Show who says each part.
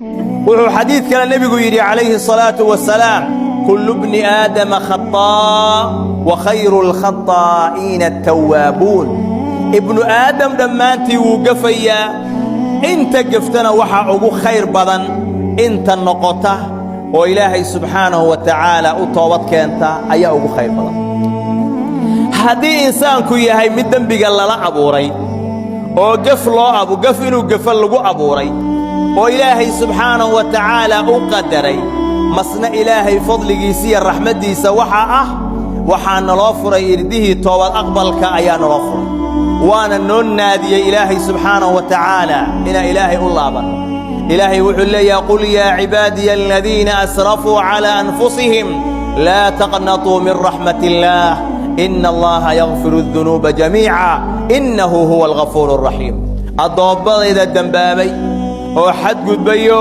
Speaker 1: Wuxuu xadiid kale nebigu yidhi calayhi الsalaatu wasalaam: "Kullu bni aadama khaطaa wa khayru اlkhaطaa'iina attawaabuun." Ibnu aadam dhammaantii wuu gafayaa, inta geftana waxaa ugu khayr badan inta noqota oo Ilaahay subxaanahu wa tacaala u toobad keenta ayaa ugu khayr badan. Haddii insaanku yahay mid dembiga lala abuuray oo gef loo abu gef inuu gefo lagu abuuray oo Ilaahay subxaanahu wa tacaala u qadaray, masna Ilaahay fadligiisa iyo raxmaddiisa waxaa ah waxaa naloo furay irdihii toobad aqbalka ayaa naloo furay, waana noo naadiyey Ilaahay subxaanahu wa tacaala inaan Ilaahay u laabanno. Ilaahay wuxuu leeyahay: "Qul yaa cibaadiya aladiina asrafuu calىa anfusihim laa taqnatuu min raxmat illaah, ina Allaha yakfiru الdunuuba jamiica, innahu huwa algafuur الraxiim." Addoommadayda dembaabay oo xadgudbayo.